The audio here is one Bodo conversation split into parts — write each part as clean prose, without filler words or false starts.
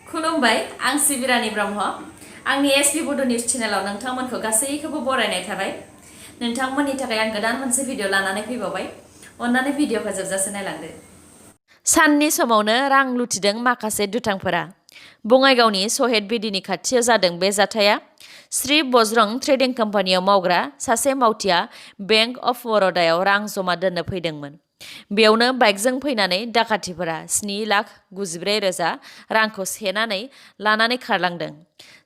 खुलुमबाय आं सिबिरानि ब्रह्म आंनि एसपि बड' निउज चेनेलाव नोंथांमोनखौ गासैखौबो बरायनाय थाबाय। नोंथांमोननि थाखाय आं गोदान मोनसे भिडिअ लानानै फैबावबाय। अन्नानै भिडिअखौ जोबजासे नायलांदो। साननि समावनो रां लुथिदों माखासे दुथांफोरा। बङाइगावनि सहेद बिदिनि खाथियाव जादों बे जाथाया। श्री बजरं ट्रेडिं कम्पानियाव मावग्रा सासे मावथिया बेंक अफ बर'दायाव रां जमा दोननो फैदोंमोन। बेयावनो बाइकजों फैनानै डाकाथिफोरा 7,94,000 रांखौ सेनानै लानानै खारलांदों।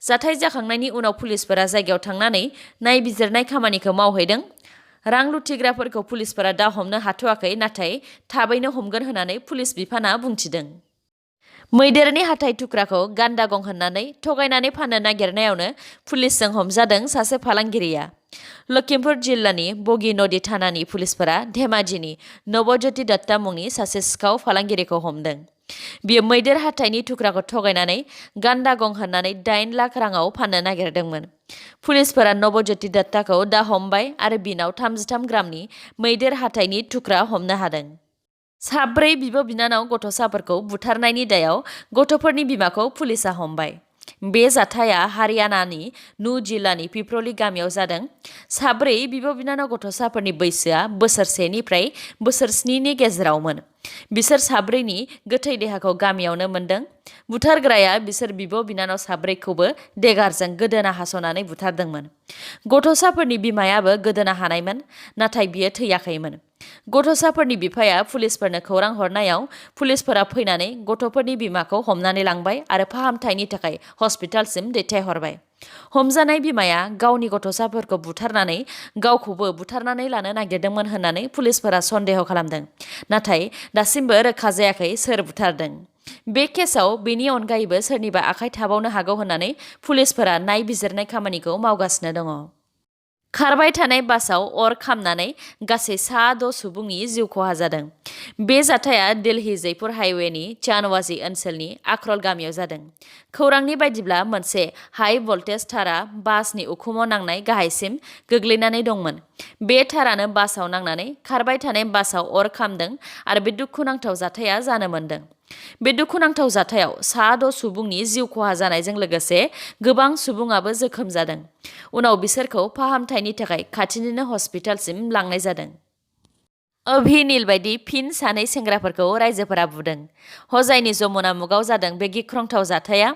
जाथाय जाखांनायनि उनाव पुलिसफोरा जायगायाव थांनानै नायबिजिरनाय खामानिखौ मावहैदों। रां लुथिग्राफोरखौ पुलिसफोरा दा हमनो हाथ'वाखै, नाथाय थाबैनो हमगोन होननानै पुलिस बिफाना बुंथिदों। मैदेरनि हाथाइ थुख्राखौ गान्दा गं होननानै थगायनानै फाननो नागिरनायावनो पुलिसजों हमजादों सासे फालांगिरिया। लखिमपुर जिल्लानि बगी नदी थानानि पुलिसफोरा धेमाजिनि नवज्योति दत्ता मुंनि सासे सिखाव फालांगिरिखौ हमदों। बियो मैदेर हाथाइनि थुख्राखौ थगायनानै गान्दा गं होननानै 8 लाख राङाव फाननो नागिरदोंमोन। पुलिसफोरा नवज्योति दत्ताखौ दा हमबाय आरो बिनाव 33 ग्रामनि मैदेर हाथाइनि थुख्रा हमनो हादों। 4 बिब' बिनानाव गथ'साफोरखौ बुथारनायनि दायाव गथ'फोरनि बिमाखौ पुलिसआ हमबाय। बे जाथाया हारियानानि नु जिल्लानि पिपरली गामियाव जादों। 4 बिब' बिनानाव गथ'साफोरनि बैसोआ बोसोरसेनिफ्राय बोसोर 7नि गेजेरावमोन। बिसोर 4नि गोथै देहाखौ गामियावनो मोन्दों। बुथारग्राया बिसोर बिब' बिनानाव 4खौबो देगारजों गोदोना हास'नानै बुथारदोंमोन। गथ'साफोरनि बिमायाबो गोदोना हानायमोन, नाथाय बियो थैयाखैमोन। गथ'साफोरनि बिफाया पुलिसफोरनो खौरां हरनायाव पुलिसफोरा फैनानै गथ'फोरनि बिमाखौ हमनानै लांबाय आरो फाहामथायनि थाखाय हस्पिटालसिम दैथायहरबाय। हमजानाय बिमाया गावनि गथ'साफोरखौ बुथारनानै गावखौबो बुथारनानै लानो नागिरदोंमोन होननानै पुलिसफोरा सन्देह खालामदों, नाथाय दासिमबो रोखा जायाखै सोर बुथारदों। बे केसआव बेनि अनगायैबो सोरनिबा आखाइ थाबावनो हागौ होननानै पुलिसफोरा नायबिजिरनाय खामानिखौ मावगासिनो दङ। खारबाय थानाय बासआव अर खामनानै गासै 6 सुबुंनि जिउ खहा जादों। बे जाथाया दिल्ली जयपुर हाइवेनि चानवाजी ओनसोलनि आखरल गामियाव जादों। खौरांनि बायदिब्ला मोनसे हाई भल्टेज थारा बासनि उखुमाव नांनाय गाहायसिम गोग्लैनानै दंमोन। बे थारानो बासआव नांनानै खारबाय थानाय बासआव अर खामदों आरो बे दुखुनांथाव जाथाया जानो मोन्दों। बे दुखुनांथाव जाथायाव 6 सुबुंनि जिउ खहा जानायजों लोगोसे गोबां सुबुङाबो जोखोम जादों। उनाव बिसोरखौ फाहामथायनि थाखाय खाथिनिनो हस्पिटालसिम लांनाय जादों। अभिनील बायदि फिन 2 सेंग्राफोरखौ रायजोफोरा बुदों। हजाइनि जमुना मुगाव जादों बे गिख्रंथाव जाथाया।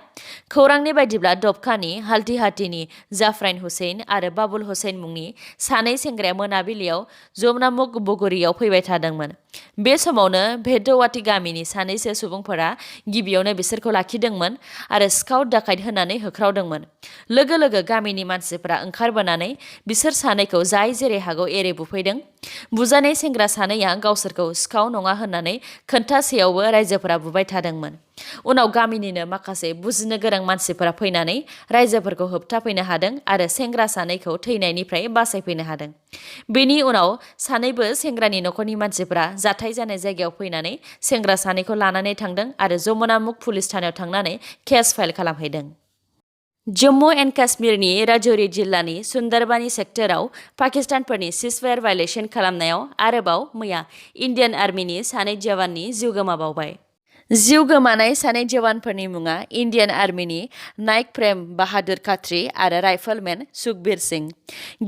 खौरांनि बायदिब्ला दबखानि हाल्दिहाटीनि जाफराइन हुसैन आरो बाबुल हुसैन मुंनि 2 सेंग्राया मोनाबिलियाव जमुनामुख बगुरियाव फैबाय थादोंमोन। बे समावनो भेदवाती गामिनि 2 सुबुंफोरा गिबियावनो बिसोरखौ लाखिदोंमोन आरो सिखाव दाखायत होननानै होख्रावदोंमोन। लोगो लोगो गामिनि मानसिफोरा ओंखारबोनानै बिसोर 2खौ जाय जेरै हागौ एरै बुफैदों। बुजानाय सेंग्रा 2या गावसोरखौ सिखाव नङा होननानै खोन्थासेयावबो रायजोफोरा बुबाय थादोंमोन। उनाव गामिनिनो माखासे बुजिनो गोरों मानसिफोरा फैनानै रायजोफोरखौ होबथाफैनो हादों आरो सेंग्रा 2खौ थैनायनिफ्राय बासायफैनो हादों। बेनि उनाव 2बो सेंग्रानि नखरनि मानसिफोरा जाथाय जानाय जायगायाव फैनानै सेंग्रा 2खौ लानानै थांदों आरो जमुनामुख पुलिस थानायाव थांनानै केस फाइल खालामहैदों। जम्मू एन्ड काश्मीरनि राजौरी जिल्लानि सुन्दरबानी सेक्टराव पाकिस्तानफोरनि सिजफायार भायलेसन खालामनायाव आरोबाव मैया इन्डियान आर्मिनि 2 जवाननि जिउ गोमाबावबाय। जिउ गोमानाय 2 जवानफोरनि मुङा इन्डियान आर्मिनि नाइक प्रेम बाहादुर खात्री आरो राइफलमेन सुखबीर सिं।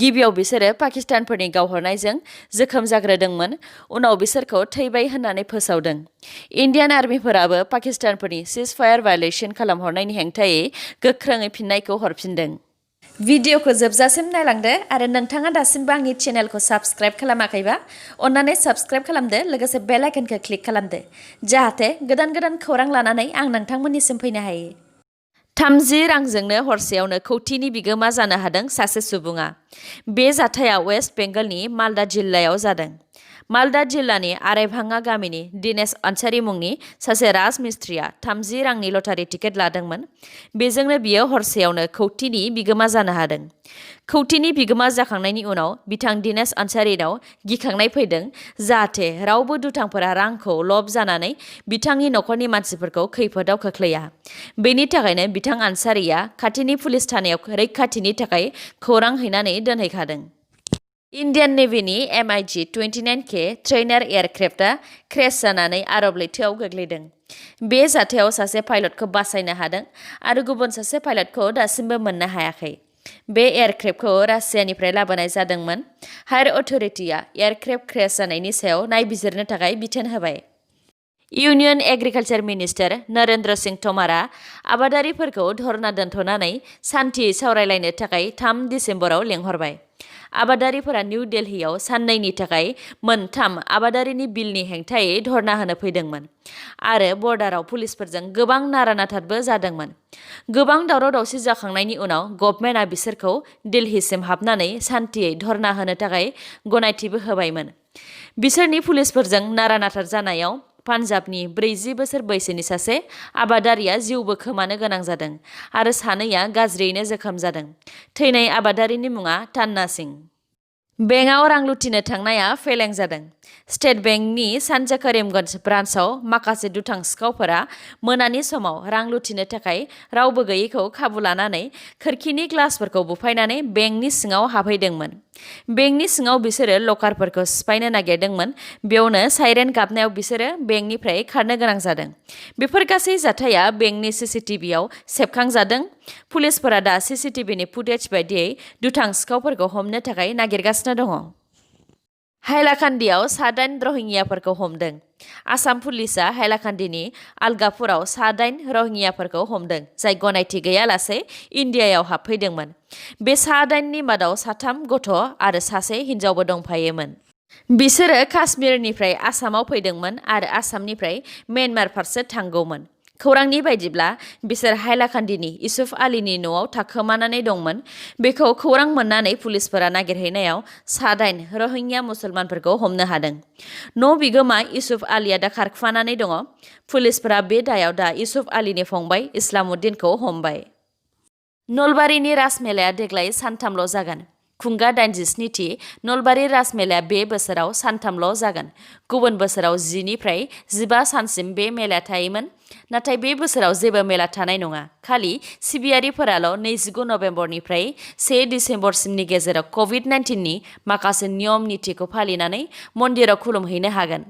गिबियाव बिसोरो पाकिस्तानफोरनि गावहरनायजों जोखोम जाग्रोदोंमोन, उनाव बिसोरखौ थैबाय होननानै फोसावदों। इन्डियान आर्मिफोराबो पाकिस्तानफोरनि सिजफायार भायलेसन खालामहरनायनि हेंथायै गोख्रोङै फिननायखौ हरफिनदों। भिडिअखौ जोबजासिम नायलांदो आरो नोंथाङा दासिमबो आंनि चेनेलखौ साबस्क्राइब खालामाखैबा अन्नानै साबस्क्राइब खालामदो, लोगोसे बेल आइकनखौ क्लिक खालामदो जाहाथे गोदान गोदान खौरां लानानै आं नोंथांमोननिसिम फैनो हायो। 30 रांजोंनो हरसेयावनो कौटिनि बिगोमा जानो हादों सासे सुबुङा। बे जाथाया वेस्ट बेंगलनि मालदा जिल्लायाव जादों। मालदा जिल्लानि आरायभाङा गामिनि दिनेश अन्सारी मुंनि सासे राजमिस्त्रिया 30 रांनि लटारि टिकेट लादोंमोन। बेजोंनो बियो हरसेयावनो कौटिनि बिगोमा जानो हादों। कौटिनि बिगोमा जाखांनायनि उनाव बिथां दिनेश अन्सारीनाव गिखांनाय फैदों, जाहाथे रावबो दुथांफोरा रांखौ लब जानानै बिथांनि नखरनि मानसिफोरखौ खैफोदाव खोख्लैया। बेनि थाखायनो बिथां अन्सारीया खाथिनि पुलिस थानायाव रैखाथिनि थाखाय खौरां हैनानै दोनहैखादों। इन्डियान नेभिनि MiG-29K ट्रेइनार एयारक्राफ्टआ क्रेश जानानै आरब लैथोआव गोग्लैदों। बे जाथायाव सासे पाइलटखौ बासायनो हादों आरो गुबुन सासे पाइलटखौ दासिमबो मोननो हायाखै। बे एयारक्राफ्टखौ रासियानिफ्राय लाबोनाय जादोंमोन। हायर अथ'रिटिया एयारक्राफ्ट क्रेश जानायनि सायाव नायबिजिरनो थाखाय बिथोन होबाय। Union agriculture minister Narendra Singh तोमारआ आबादारिफोरखौ धर्ना दोनथ'नानै सान्थियै सावरायलायनो थाखाय 3 दिसेम्बराव लेंहरबाय। आबादारिफोरा निउ दिल्लीयाव साननैनि थाखाय मोनथाम आबादारिनि बिलनि हेंथायै धर्ना होनो फैदोंमोन आरो बर्डाराव पुलिसफोरजों गोबां नारा-नाथाबो जादोंमोन। गोबां दावराव-दावसि जाखांनायनि उनाव गभर्नमेन्टआ बिसोरखौ दिल्लीसिम हाबनानै सान्थियै धर्ना होनो थाखाय गनायथिबो होबायमोन। बिसोरनि पुलिसफोरजों नारा-नाथा जानायाव पान्जाबनि 40 बोसोर बैसोनि सासे आबादारिया जिउबो खोमानो गोनां जादों आरो सानैया गाज्रियैनो जोखोम जादों। थैनाय आबादारिनि मुङा तान्ना सिंह। बेंकआव रां लुथिनो थांनाया फेलें जादों। स्टेट बेंकनि सानजा करिमगन्ज ब्रान्चआव माखासे दुथां सिखावफोरा मोनानि समाव रां लुथिनो थाखाय रावबो गैयैखौ खाबु लानानै खोरखिनि ग्लासफोरखौ बुफायनानै बेंकनि सिङाव हाबहैदोंमोन। बेंकनि सिङाव बिसोरो लकारफोरखौ सिफायनो नागिरदोंमोन। बेयावनो साइरेन गाबनायाव बिसोरो बेंकनिफ्राय खारनो गोनां जादों। बेफोर गासै जाथाया बेंकनि CCTVआव सेबखांजादों। पुलिसफोरा दा CCTVनि फुटेज बायदियै दुथां सिखावफोरखौ हमनो थाखाय नागिरगासिनो दङ। हाइलाकान्दियाव 9 रहिंग्याफोरखौ हमदों। आसाम पुलिसआ हाइलाकान्दिनि आलगापुराव 9 रहिंग्याफोरखौ हमदों, जाय गनायथि गैयालासे इन्डियायाव हाबफैदोंमोन। बे 9नि मादाव 3 गथ' आरो सासे हिन्जावबो दंफायोमोन। बिसोरो काश्मीरनिफ्राय आसामाव फैदोंमोन आरो आसामनिफ्राय म्यानमार फारसे थांगौमोन। खौरांनि बायदिब्ला बिसोर हाइलाकान्दिनि इउसुफ आलीनि न'आव थाखोमानानै दंमोन। बेखौ खौरां मोननानै पुलिसफोरा नागिरहैनायाव 9 रहिंग्या मुसलमानफोरखौ हमनो हादों। न' बिगोमा इउसुफ आलीआ दा खारखुमानानै दङ। पुलिसफोरा बे दायाव दा इउसुफ आलीनि फंबाय इस्लामुद्दिनखौ हमबाय। नलबारिनि रासमेलाया देग्लाय सानथामल' जागोन। खुंगा 87थि नलबारि रासमेलाया बे बोसोराव सानथामल' जागोन। गुबुन बोसोराव 10 निफ्राय 15 सानसिम बे मेलाया थायोमोन। नाथाय बे बोसोराव जेबो मेला थानाय नङा। खालि सिबियारिफोराल' 29 नभेम्बरनिफ्राय 1 दिसेम्बरसिमनि गेजेराव COVID-19नि माखासे नियम नितिखौ फालिनानै मन्दिराव खुलुमहैनो हागोन।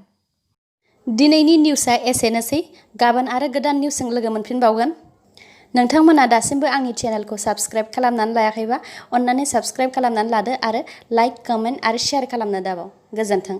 दिनैनि निउसआ एसेनोसै। गाबोन आरो गोदान निउसजों लोगो मोनफिनबावगोन। नोंथांमोना दासिमबो आंनि चेनेलखौ साबस्क्राइब खालामनानै लायाखैबा अन्नानै साबस्क्राइब खालामनानै लादो आरो लाइक, कमेन्ट आरो शेयार खालामनो दाबाव। गोजोन्थों।